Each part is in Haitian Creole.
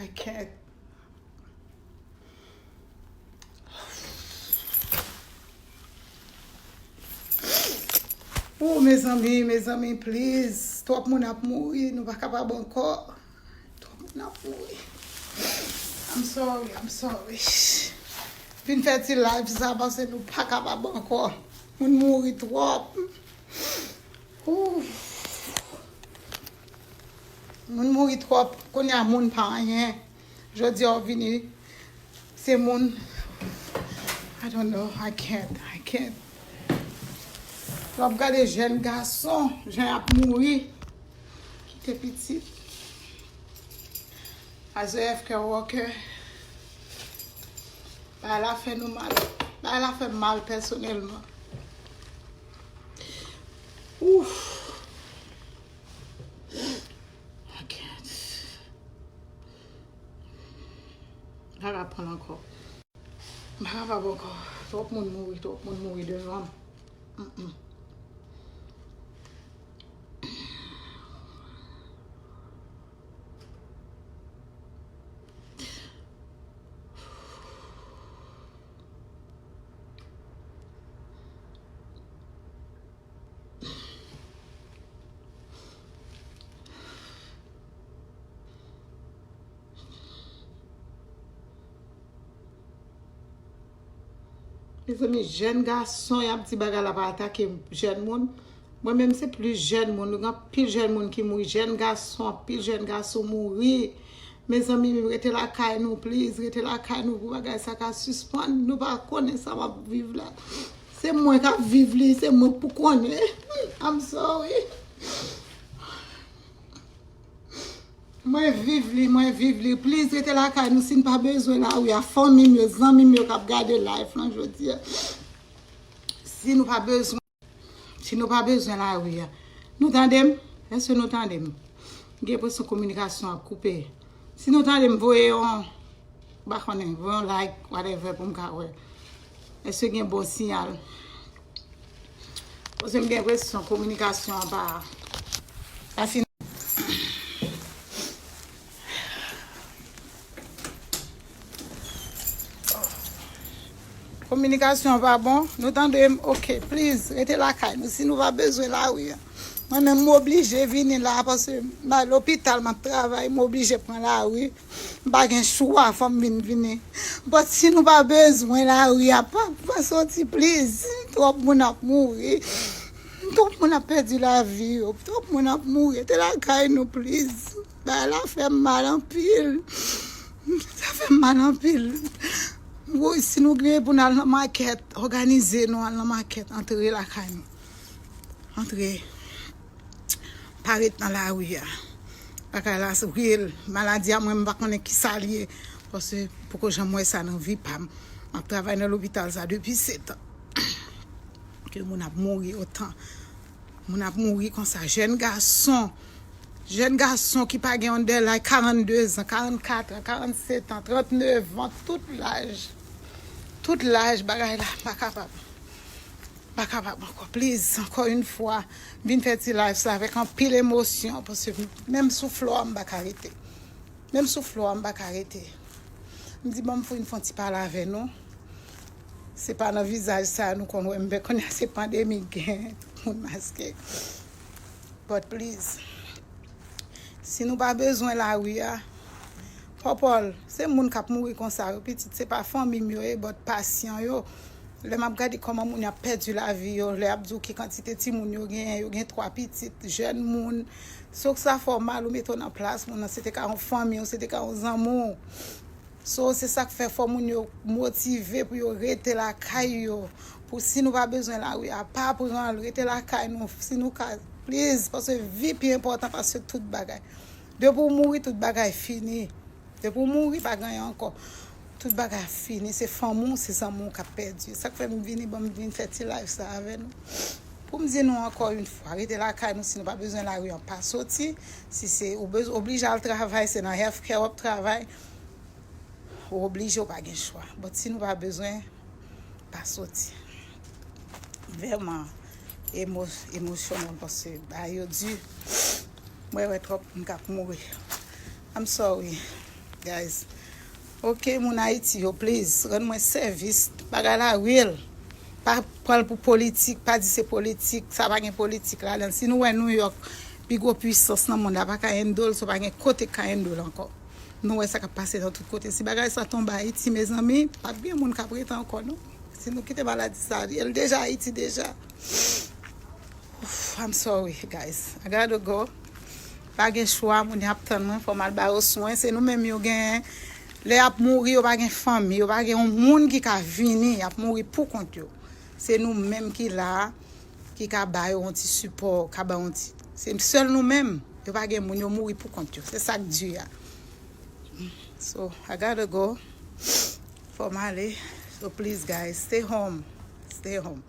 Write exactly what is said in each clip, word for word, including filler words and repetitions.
I can't. Oh, mezanmi, mezanmi, please. Twòp moun ap mouri, nou pa kapab ankò. Twòp moun ap mouri. I'm sorry, I'm sorry. Vin fè ti live sa paske nou pa kapab ankò. Moun mouri twòp. Ooh. Moun mouri twòp. Kounye a moun pa anyen. Jodi a w vini. Se moun. I don't know. I can't. I can't. Lè w ap gade jèn gason, jan y ap mouri. Kite pitit. As a healthcare worker. Bagay la fè nou mal. Bagay la fè m mal pèsonèlman. Ouf. I can't. M pa ka pran l ankò. M pa kapab ankò. Twòp moun mouri, twòp moun mouri devan m. Mm-mm. Mezanmi, jèn gason, y ap di bagay la pa atake jèn moun. Mwen menm, se plis jèn moun. Nou gen anpil jèn moun ki mouri. Jèn gason, anpil jèn gason mouri. Mezanmi, rete lakay nou, please. Rete lakay nou pou bagay sa ka sispann. Nou pa konnen sa m ap viv la. Se mwen k ap viv li, se mwen pou konnen. I'm sorry. Mwen viv li, mwen viv li. Please, rete lakay nou si n pa bezwen lari a. Fanmi m yo, zanmi m yo k ap gade live lan jodi a. Si nou pa bezwen, si nou pa bezwen lari a. Nou tande m? Èske nou tande m? M gen enpresyon kominikasyon ap koupe. Si nou tande m, voye yon, m pa konnen, voye yon like, whatever, pou m ka wè. Èske gen bon siyal? Paske m gen enpresyon kominikasyon an pa, pa fin. Kominikasyon an pa bon. Nou tande m? Ok, please, rete lakay nou. Si nou pa bezwen lari a. Mwen menm, m oblije vini la, paske m al lopital, m ap travay, m oblije pran lari. M pa gen chwa, fò m vin vini. But si nou pa bezwen lari a, pa, pa soti, please. Twòp moun ap mouri. Twòp moun ap pèdi lavi yo. Twòp moun ap mouri. Rete lakay nou, please. Bagay la fè m mal anpil. Sa fè m mal anpil. Woy, si nou gen pou n al nan makèt, òganize nou al nan makèt, antre lakay nou. Antre. Pa ret nan lari a. Bagay la se reyèl. Maladi a, mwen, m pa konnen ki sa l ye. Paske poko janm wè sa nan vi pa m. M ap travay nan lopital sa depi sèt an. Ke moun ap mouri otan. Moun ap mouri konsa. Jèn gason. Jèn gason ki pa gen on dè laj, karannde zan, karannkat an, karannsèt an, trannèf an, tout laj. Tout laj, bagay la, m pa kapab. Pa kapab ankò. Please, ankò yon fwa, vin fè ti live sa avèk anpil emosyon, paske menm sou flò a, m pa ka rete. Menm sou flò a, m pa ka rete. M di, bon, m fou, m fè yon ti pale avè nou. Se pa nan vizaj sa nou konn wè m, men kounye a se pandemi gen, tout moun maske. But please, si nou pa bezwen lari a, Popol, se moun k ap mouri konsa yo, pitit, se pa fanmi m yo ye, but pasyan yo. Lè m ap gade kòman moun yo ap pèdi lavi yo, lè y ap di w ki kantite timoun yo genyen, yo gen twa pitit, jèn moun. So sa fè w mal, ou mete w nan plas moun nan, se te ka yon fanmi w, se te ka yon zanmi w. So, se sa k fè fò moun yo motive pou yo rete lakay yo. Pou si nou pa bezwen lari a, pa pran l, rete lakay nou. Si nou ka, please, paske vi pi enpòtan paske tout bagay. Depi w mouri, tout bagay fini. Depi w mouri, pa gen anyen ankò. Tout bagay ap fini. Se fanmi w, se zanmi w k ap pèdi. Sa k fè m vini, bon, m vin fè ti live sa avè nou. Pou m di nou ankò yon fwa, rete lakay nou, si nou pa bezwen lari an, pa soti. Si se ou bez-, oblije al travay, se nan healthcare w ap travay. Ou oblije, ou pa gen chwa. But si nou pa bezwen, pa soti. Vrèman emo-, emosyonèl paske bagay yo di. Mwen wè twòp moun k ap mouri. I'm sorry. Guys. Ok, moun Ayiti yo, please, rann mwen sèvis. Bagay la real. Pa pran l pou politik, pa di se politik, sa pa gen politik ladan. Si nou wè New York, pi gwo pwisans nan mond la, pa ka handle, so pa gen kote k ka handle ankò. Nou wè sa k ap pase nan tout kote. Si bagay sa tonbe Ayiti, mezanmi, p ap gen moun k ap rete ankò, non. Si nou kite maladi sa, el deja Ayiti deja. Oof, I'm sorry, guys. I gotta go. Pa gen chwa, moun y ap tann mwen, fò m al ba yo swen. Se nou menm yo gen. Lè y ap mouri, yo pa gen fanmi, yo pa gen yon moun ki ka vini, y ap mouri pou kont yo. Se nou menm ki la, ki ka ba yo yon ti sipò, ka ba yon ti. Se sèl nou menm, yo pa gen moun, yo mouri pou kont yo. Se sa k di a. So, I gotta go. Fò m ale. So, please, guys, stay home. Stay home.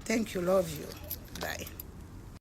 Thank you, love you. Bye.